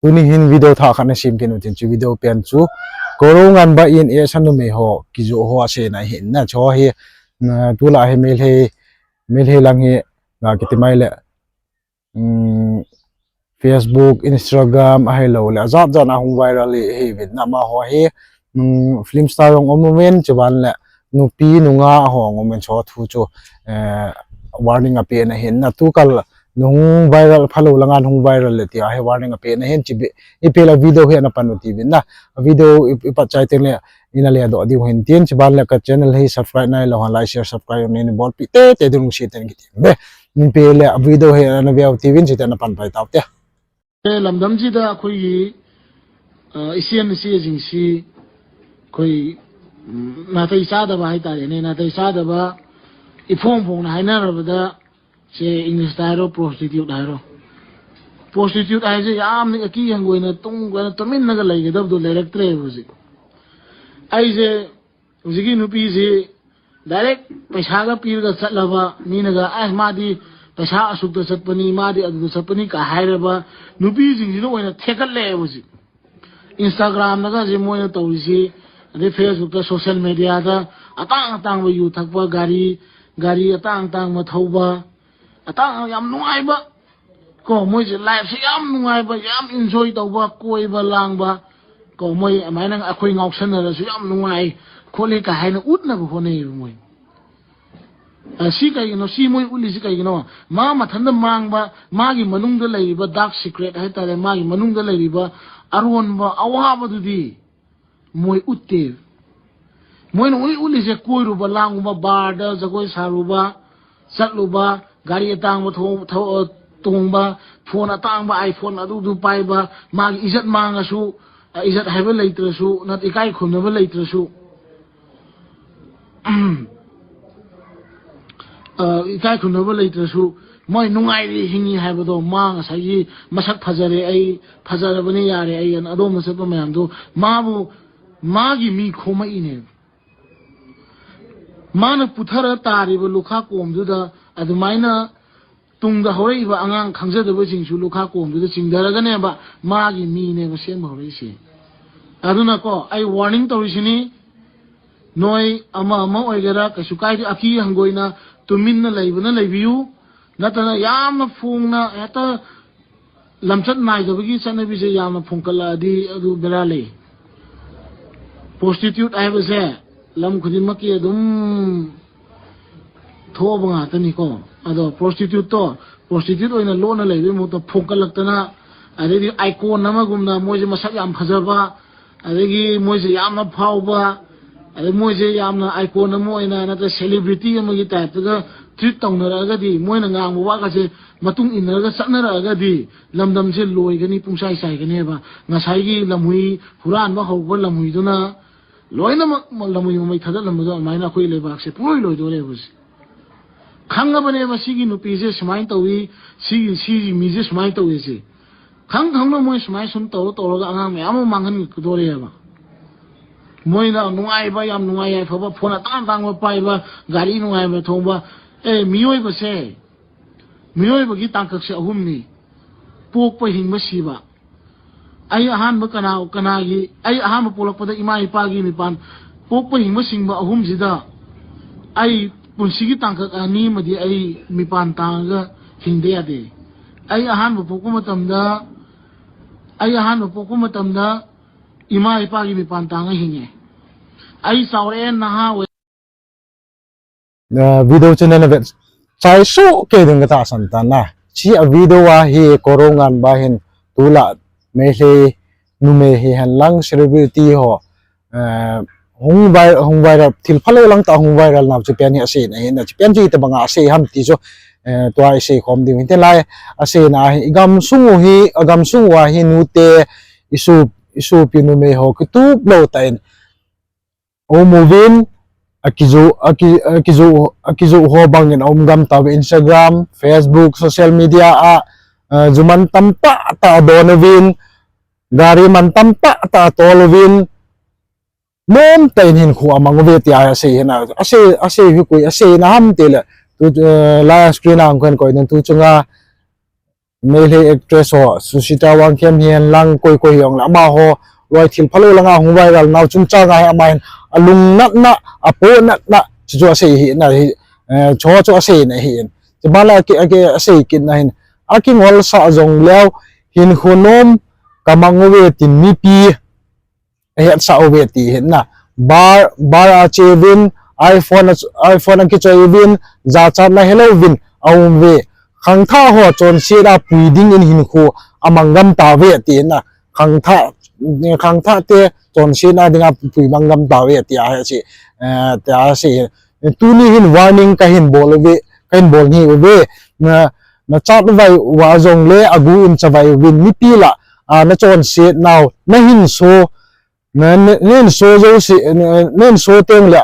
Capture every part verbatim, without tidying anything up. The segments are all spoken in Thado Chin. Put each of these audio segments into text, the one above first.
Tuni hin video thah khat na sem kit u tin, chu video pen chu Koro Nganba in esan numei ho kijoh ho asei na hin na, chu hi, na, tulai hi Meitei, Meitei lang hi, na, kiti mai le, um, Facebook, Instagram, ahilou le, ajat jat a hung viral hi, hi vin na amaho hi, um, film star jong um uvin, chuban le, nupi nungah ho jong um uvin, chu thu chu, eh, warning ape na hin na, tukal nung viral, phalou langa hung viral le tia hi warning ape na hin, chibi, ipi le video hi ana pan u ti vin na, video i, ipat chai teng le, ina le doh diu hin tin, chuban le ka channel hi subscribe nailou ha, like, share, subscribe nei bolpi teitei diu lungset in kiti be. Min pe le video hi ana veu ti vin, chita na pan pai tau te. Eh, lamdam chida ꯑꯩꯈꯣꯏꯒꯤ, ꯑ, ꯏꯆꯦꯟ ꯏꯆꯦꯁꯤꯡꯁꯤ ꯑꯩꯈꯣꯏ, ꯎꯝ, ꯅꯥꯇꯩ ꯆꯥꯗꯕ ꯍꯥꯏꯇꯥꯔꯦꯅꯦ, ꯅꯥꯇꯩ ꯆꯥꯗꯕ ꯏꯐꯣꯡ ꯐꯣꯡꯅ ꯍꯥꯏꯅꯔꯕꯗ ꯁꯦ English ꯇ ꯍꯥꯏꯔꯣ, prostitute ꯍꯥꯏꯔꯣ꯫ Prostitute ꯍꯥꯏꯁꯦ ꯌꯥꯝꯅ ꯑꯀꯤ ꯍꯪꯒꯣꯏꯅ ꯇꯨꯡ ꯀꯣꯏꯅ ꯇꯨꯃꯤꯟꯅꯒ ꯂꯩꯒꯗꯕꯗꯣ ꯂꯩꯔꯛꯇ꯭ꯔꯦꯕ ꯍꯧꯖꯤꯛ꯫ ꯑꯩꯁꯦ ꯍꯧꯖꯤꯛꯀꯤ ꯅꯨꯄꯤꯁꯤ direct ꯄꯩꯁꯥꯒ ꯄꯤꯔꯒ ꯆꯠꯂꯕ ꯃꯤꯅꯒ, "ꯑꯁ, ꯃꯥꯗꯤ ꯄꯩꯁꯥ ꯑꯁꯨꯛꯇ ꯆꯠꯄꯅꯤ, ꯃꯥꯗꯤ ꯑꯗꯨꯗ ꯆꯠꯄꯅꯤ" ꯀ ꯍꯥꯏꯔꯕ ꯅꯨꯄꯤꯁꯤꯡꯁꯤꯅ ꯑꯣꯏꯅ ꯊꯦꯛꯀꯠꯂꯛꯑꯦꯕ ꯍꯧꯖꯤꯛ꯫ Instagram ꯗꯒꯁꯦ ꯃꯣꯏꯅ ꯇꯧꯔꯤꯁꯤ, ꯑꯗꯩ Facebook ꯇ, social media ꯗ ꯑꯇꯥꯡ ꯑꯇꯥꯡꯕ ꯌꯨ ꯊꯛꯄ, ꯒꯥꯔꯤ, ꯒꯥꯔꯤ ꯑꯇꯥꯡ ꯑꯇꯥꯡꯕ ꯊꯧꯕ, ꯑꯇꯥꯡ, ꯌꯥꯝ ꯅꯨꯡꯉꯥꯏꯕ ꯀꯣ, ꯃꯣꯏꯁꯦ life ꯁꯦ ꯌꯥꯝ ꯅꯨꯡꯉꯥꯏꯕ, ꯌꯥꯝ enjoy ꯇꯧꯕ, ꯀꯣꯏꯕ ꯂꯥꯡꯕ ꯀꯣ, ꯃꯣꯏ ꯑꯗꯨꯃꯥꯏꯅ ꯑꯩꯈꯣꯏ ꯉꯥꯎꯁꯟꯅꯔꯁꯨ ꯌꯥꯝ ꯅꯨꯡꯉꯥꯏ ꯈꯣꯠꯂꯤ ꯀ ꯍꯥꯏꯅ ꯎꯠꯅꯕ ꯍꯣꯠꯅꯩꯌꯦꯕ ꯃꯣꯏ꯫ ꯑ, ꯁꯤ ꯀꯩꯒꯤꯅꯣ? ꯁꯤ ꯃꯣꯏ ꯎꯠꯂꯤꯁꯤ ꯀꯩꯒꯤꯅꯣ? ꯃꯥ ꯃꯊꯟꯇ ꯃꯥꯡꯕ, ꯃꯥꯒꯤ ꯃꯅꯨꯡꯗ ꯂꯩꯔꯤꯕ dark secret ꯍꯥꯏꯇꯥꯔꯦ, ꯃꯥꯒꯤ ꯃꯅꯨꯡꯗ ꯂꯩꯔꯤꯕ ꯑꯔꯣꯟꯕ ꯑꯋꯥꯕꯗꯨꯗꯤ ꯃꯣꯏ ꯎꯠꯇꯦ꯫ ꯃꯣꯏꯅ ꯎꯠꯂꯤ, ꯎꯠꯂꯤꯁꯦ ꯀꯣꯏꯔꯨꯕ, ꯂꯥꯡꯉꯨꯕ, bar ꯗ ꯖꯒꯣꯏ ꯁꯥꯔꯨꯕ, ꯆꯠꯂꯨꯕ, ꯒꯥꯔꯤ ꯑꯇꯥꯡꯕ ꯊꯧ-, ꯊꯧ-, ꯑ, ꯇꯣꯡꯕ, phone ꯑꯇꯥꯡꯕ, iPhone ꯑꯗꯨꯗꯨ ꯄꯥꯏꯕ, ꯃꯥꯒꯤ ꯏꯖꯠ ꯃꯥꯡꯉꯁꯨ, ꯑ, ꯏꯖꯠ ꯍꯥꯏꯕ ꯂꯩꯇ꯭ꯔꯁꯨ, ꯅꯠ-, ꯏꯀꯥꯏ ꯈꯨꯝꯅꯕ ꯂꯩꯇ꯭ꯔꯁꯨ, ꯑ, ꯏꯀꯥꯏ ꯈꯨꯝꯅꯕ ꯂꯩꯇ꯭ꯔꯁꯨ, ꯃꯣꯏ ꯅꯨꯡꯉꯥꯏꯔꯤ ꯍꯤꯡꯉꯤ ꯍꯥꯏꯕꯗꯣ, ꯃꯥ ꯉꯁꯥꯏꯒꯤ ꯃꯁꯛ ꯐꯖꯔꯦ, ꯑꯩ ꯐꯖꯔꯕꯅꯤ, ꯌꯥꯔꯦ, ꯑꯩ ꯑꯅ ꯑꯗꯣꯝꯗ ꯆꯠꯄ ꯃꯌꯥꯝꯗꯣ, ꯃꯥꯕꯨ, ꯃꯥꯒꯤ ꯃꯤ ꯈꯣꯝꯃꯛꯏꯅꯦꯕ꯫ ꯃꯥꯅ ꯄꯨꯊꯔ ꯇꯥꯔꯤꯕ ꯂꯨꯈꯥ ꯀꯣꯝꯗꯨꯗ ꯑꯗꯨꯃꯥꯏꯅ ꯇꯨꯡꯗ ꯍꯧꯔꯛꯏꯕ ꯑꯉꯥꯡ ꯈꯪꯖꯗꯕꯁꯤꯡꯁꯨ ꯂꯨꯈꯥ ꯀꯣꯝꯗꯨꯗ ꯆꯤꯡꯊꯔꯒꯅꯦꯕ ꯃꯥꯒꯤ ꯃꯤꯅꯦꯕ ꯁꯦꯝꯕ ꯍꯧꯔꯛꯏꯁꯦ꯫ ꯑꯗꯨꯅꯀꯣ, ꯑꯩ warning ꯇꯧꯔꯤꯁꯤꯅꯤ, ꯅꯣꯏ ꯑꯃ ꯑꯃ ꯑꯣꯏꯒꯦꯔꯥ ꯀꯩꯁꯨ ꯀꯥꯏꯗꯦ, ꯑꯀꯤ ꯍꯪꯒꯣꯏꯅ ꯇꯨꯃꯤꯟꯅ ꯂꯩꯕꯅ ꯂꯩꯕꯤꯌꯨ, ꯅꯠꯇꯅ ꯌꯥꯝꯅ ꯐꯣꯡꯅ ꯍꯦꯛꯇ ꯂꯝꯆꯠ ꯅꯥꯏꯗꯕꯒꯤ ꯆꯠꯅꯕꯤꯁꯦ ꯌꯥꯝꯅ ꯐꯣꯡꯀꯠꯂꯛꯑꯗꯤ ꯑꯗꯨ ꯕꯦꯔꯥ ꯂꯩ꯫ Prostitute ꯍꯥꯏꯕꯁꯦ ꯂꯝ ꯈꯨꯗꯤꯡꯃꯛꯀꯤ ꯑꯗꯨꯝ ꯊꯣꯛꯑꯕ ꯉꯥꯛꯇꯅꯤꯀꯣ꯫ ꯑꯗꯣ prostitute ꯇꯣ, prostitute ꯑꯣꯏꯅ ꯂꯣꯟꯅ ꯂꯩꯕꯒꯤ ꯃꯍꯨꯠꯇ ꯐꯣꯡꯀꯠꯂꯛꯇꯅ, ꯑꯗꯩꯗꯤ icon ꯑꯃꯒꯨꯝꯅ ꯃꯣꯏꯁꯦ ꯃꯁꯛ ꯌꯥꯝ ꯐꯖꯕ, ꯑꯗꯒꯤ ꯃꯣꯏꯁꯦ ꯌꯥꯝꯅ ꯐꯥꯎꯕ, ꯑꯗꯩ ꯃꯣꯏꯁꯦ ꯌꯥꯝꯅ icon ꯑꯃ ꯑꯣꯏꯅ ꯅꯠꯇ꯭ꯔ celebrity ꯑꯃꯒꯤ type ꯇꯒ treat ꯇꯧꯅꯔꯛꯑꯒꯗꯤ, ꯃꯣꯏꯅ ꯉꯥꯡꯕ ꯋꯥꯒꯁꯦ ꯃꯇꯨꯡ ꯏꯟꯅꯔꯒ ꯆꯠꯅꯔꯛꯑꯒꯗꯤ, ꯂꯝꯗꯝꯁꯦ ꯂꯣꯏꯒꯅꯤ, ꯄꯨꯡꯆꯥꯏ ꯆꯥꯏꯒꯅꯦꯕ꯫ ꯉꯁꯥꯏꯒꯤ ꯂꯝꯍꯨꯏ ꯍꯨꯔꯥꯟꯕ ꯍꯧꯕ ꯂꯝꯍꯨꯏꯗꯨꯅ ꯂꯣꯏꯅꯃꯛ ꯂꯝꯍꯨꯏ ꯃꯃꯩ ꯊꯥꯗꯠꯂꯝꯕꯗꯣ, ꯑꯗꯨꯃꯥꯏꯅ ꯑꯩꯈꯣꯏ ꯂꯩꯕꯥꯛꯁꯦ ꯄꯨꯡꯂꯣꯏ ꯂꯣꯏꯗꯣꯔꯦꯕ ꯍꯧꯖꯤꯛ꯫ ꯈꯪꯉꯕꯅꯦꯕ ꯁꯤꯒꯤ ꯅꯨꯄꯤꯁꯦ ꯁꯨꯃꯥꯏꯅ ꯇꯧꯏ, ꯁꯤꯒꯤ, ꯁꯤꯒꯤ ꯃꯤꯁꯦ ꯁꯨꯃꯥꯏꯅ ꯇꯧꯏ ꯁꯤ꯫ ꯈꯪ ꯈꯪꯅ ꯃꯣꯏ ꯁꯨꯃꯥꯏꯅ ꯁꯨꯝ ꯇꯧꯔ ꯇꯧꯔꯒ ꯑꯉꯥꯡ ꯃꯌꯥꯝ ꯑꯃ ꯃꯥꯡꯍꯟꯒꯗꯣꯔꯦꯕ꯫ ꯃꯣꯏꯅ ꯅꯨꯡꯉꯥꯏꯕ, ꯌꯥꯝ ꯅꯨꯡꯉꯥꯏ ꯌꯥꯏꯐꯕ, phone ꯑꯇꯥꯡ ꯑꯇꯥꯡꯕ ꯄꯥꯏꯕ, ꯒꯥꯔꯤ ꯅꯨꯡꯉꯥꯏꯕ ꯊꯧꯕ꯫ ꯑꯦ, ꯃꯤꯑꯣꯏꯕꯁꯦ, ꯃꯤꯑꯣꯏꯕꯒꯤ ꯇꯥꯡꯀꯛꯁꯦ ꯑꯍꯨꯝꯅꯤ: ꯄꯣꯛꯄ, ꯍꯤꯡꯕ, ꯁꯤꯕ꯫ ꯑꯩ ꯑꯍꯥꯟꯕ ꯀꯅꯥ, ꯀꯅꯥꯒꯤ, ꯑꯩ ꯑꯍꯥꯟꯕ ꯄꯣꯛꯂꯛꯄꯗ ꯏꯃꯥ ꯏꯄꯥꯒꯤ ꯃꯤꯄꯥꯟ, ꯄꯣꯛꯄ, ꯍꯤꯡꯕ, ꯁꯤꯡꯕ ꯑꯍꯨꯝꯁꯤꯗ ꯑꯩ ꯄꯨꯟꯁꯤꯒꯤ ꯇꯥꯡꯀꯛ ꯑꯅꯤ ꯑꯃꯗꯤ ꯑꯩ ꯃꯤꯄꯥꯟ ꯇꯥꯡꯉꯒ ꯍꯤꯡꯗ ꯌꯥꯗꯦ꯫ ꯑꯩ ꯑꯍꯥꯟꯕ ꯄꯣꯛꯄ ꯃꯇꯝꯗ, ꯑꯩ ꯑꯍꯥꯟꯕ ꯄꯣꯛꯄ ꯃꯇꯝꯗ ꯏꯃꯥ ꯏꯄꯥꯒꯤ ꯃꯤꯄꯥꯟ ꯇꯥꯡꯉ ꯍꯤꯡꯉꯦ꯫ ꯑꯩ ꯆꯥꯎꯔꯛꯑꯦ, ꯅꯍꯥ ꯑꯣꯏ꯫ Eh, video channel na vet chai su ke ding kata san ta na. Chi a video a hi Koro Nganba hin tulai Meitei numei hihen lang celebrity ho, eh, hung vai-, hung viral, thil phalou lang ta hung viral nau chu pen hi asei na hin, chu pen chu tabang a asei ham ti chu, eh, tua asei khom ding hin te lai asei na hi, i gamsung u hi, a gamsung u a hi nute, i su, i supi numei ho kitup lou ta in, um uvin, akijoh, aki, akijoh, akijoh ho bangin um gam ta Instagram, Facebook, social media a, eh, ju man tamtah tah don uvin, gari man tamtah tah tol uvin, nom tah in hinkho amang uve tia asei hin a, asei, asei hi koi, asei na ham ti le, tu, eh, lai screen a hung koi koi nan tu chunga, Meitei actress ho, Susita Wangkhem hihen lang koi koi hijongle amaho loi thil phalou langa hung viral nau chungchanga hi amahin alung natna, apoh natna chu chu asei hi na hi, eh, chu chu asei na hi in. Chuban le aki, aki asei kit na hin, akingol sah jongleu hinkho nom kamang uve tin mipi ahetsah uve ti hin na. Bar, bar a che uvin, iPhone a, iPhone akichoi uvin, jachatna helou vin aum uve. Khangthah ho chonsetna pui dingin hinkho amang gam tauve ti hin na. Khangthah, khangthah te chonsetna dinga pui mang gam tauve ti ahi si, eh, ti ahi si. Tuni hin warning kahin bol uve, kahin bol hi uve. Na, nachat vai uva jongle agu in chavai uvin mipi lah a, nachonset nau, nahinso, na, na, nahinso jouse, na, nahinso tengle,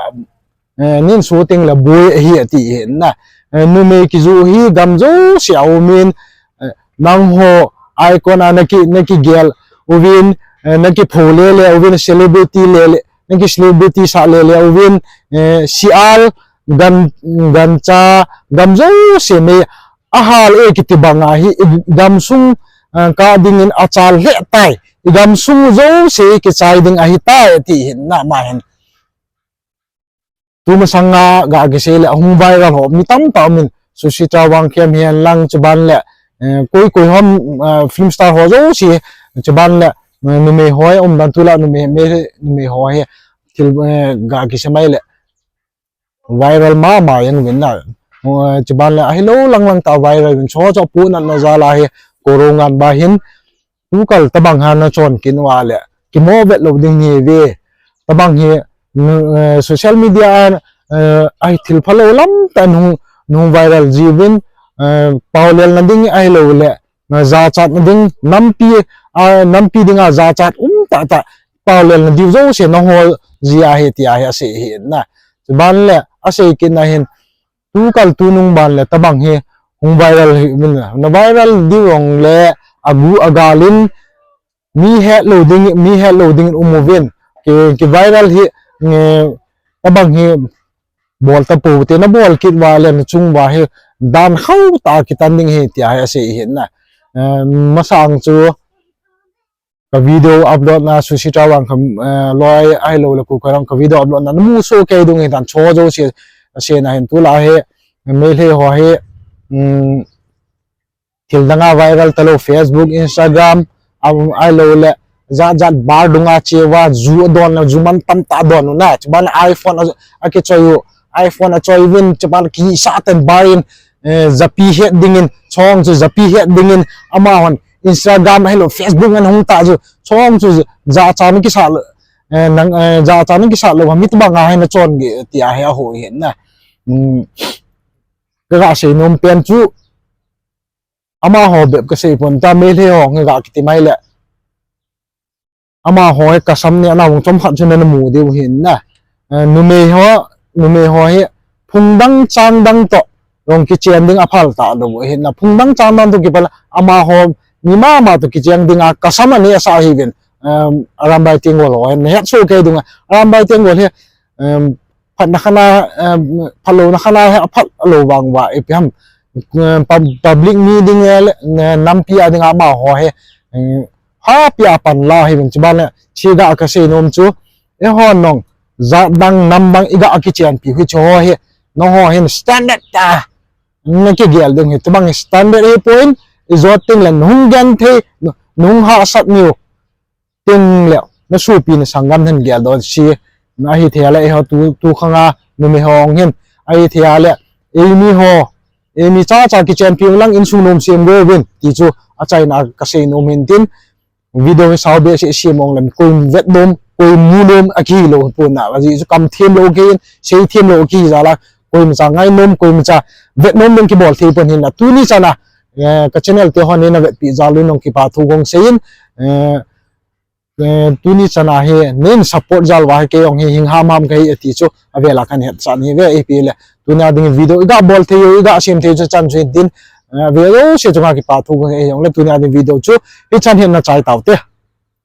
eh, nahinso tengle boi ahi ati hin na. Eh, numei kiju hi gam jouse a umin, eh, nangho icon a naki, nakigel uvin, eh, nakipho lele uvin, celebrity lele, naki celebrity sah lele uvin, eh, sial, gan, gancha, gam jouse mei ahal e kiti banga hi, i gamsung, eh, kah dingin achal lheh tai, i gamsung jouse kichai ding ahitai ati hin na amahin. Tumasanga ga kisei le ahung viral ho mi tamtah umin, Susita Wangkhem hihen lang chuban le, eh, koi koi hom, eh, film star ho jouse chuban le, eh, numei ho hi umdan tula numei, me, numei ho hi thil, eh, ga kisei mai le viral mama jeng uvin na. Eh, chuban le ahilou lang lang tah viral uvin chu chu apoh natna jal a hi koro ngan ba hin tukal tabang ha nachon kit uva le kimo vet lou ding hi ve. Tabang hi, mm, eh, social media a, eh, ahi thil phalou lam tah nung, nung viral ji uvin, eh, paolelna ding ahilou le, eh, jachatna ding nampi, ah, nampi dinga jachat um tah tah paolelna diu jouse nahol ji ahi ti ahi asei hi na. Chuban le asei kit na hin tukal tunung ban le tabang hi hung viral hi min na. Na viral diu jongle agu agal in mi hetlou ding, mi hetlou ding um uvin. Ki, ki viral hi, nge, tabang hi bol tapou te, nabol kit uva le nachung uva hi dan khauh tah kitan ding hi ti ahi asei hi na. Eh, masang chu ka video upload na Susita Wangkhem, eh, loi ahilou le koi koi lang ka video upload na namu soh kei ding hi dan chu jouse asei na hin tula hi, Meitei ho hi, mm, thil danga viral talou Facebook, Instagram, am, ahilou le jat jat bar dunga che uva ju adon na, ju man tamtah adon u na, chuban iPhone a, akichoi u, iPhone achoi uvin, chuban kisah ten bar in, eh, japi het dingin, chong chu japi het dingin, amahon Instagram ahilou Facebook an hung tah chu, chong chu jachat na kisah lou, eh, nang, eh, jachat na kisah lou, mi tabanga hi nachon ge ti ahi aho hi na. Hmm. Ka ga sei nom pen chu, amaho bep ka sei pon ta, Meitei ho nge ga kiti mai le. Amaho hi kasam neh na vang chomkhat chu namu diu hin na. Eh, numei ho, numei ho hi phung dang chang dang toh jong kichen ding aphal talou hin na. Phung dang chang dang toh kipal amaho mi mama toh kicheng dinga kasam aneh asah hi uvin. Em, Arambai Tenggol ho hi nahet soh kei ding a. Arambai Tenggol hi, em, phatna khat a, em, phatlouna khat a hi aphat lou vang uva ipi ham, em, pub-, public meeting le, eh, nampi a dinga amaho hi, em, hapi a pan la hi uvin chuban le, chuga ka sei nom chu, eihon jong jat dang nam dang i ga kichenpi u hi chu ho hi, nangho hin standard tah nakigel ding hi, tabang standard hi pon, i jot teng le nahung genthei, nahung hahsat niu teng le, nasopi na sanggam hin geldoh se, ahi thei le, eiho tu, tu khang a numei ho hin, ahi thei le, eimi ho, eimi chacha kichenpi u lang insung nom sem go uvin, ti chu achaina ka sei nom hin tin, video hi sao behseh sem ong lem, koi vet nom, koi mu nom akihi lou pon na, ajeh chu kam them lou kihi, sei them lou kihi jal a, koimacha ngai nom, koimacha vet nom ding kibol thei pon hin na, tuni chan a, eh, ka channel te hon neina vetpi jal un jong kipa thu kong sei in, eh, eh, tuni chan a hi neina support jal uva hi kei jong hi hing hamham kahi ati chu avel a kahin hetsah hi ve, ipi le tuni a ding video i ga bol thei u, i ga sem thei u chu chan chu hin tin, eh, ve jouse chunga kipa thu kong sei in, ahijongle tuni a ding video chu hichan hin nachai taute.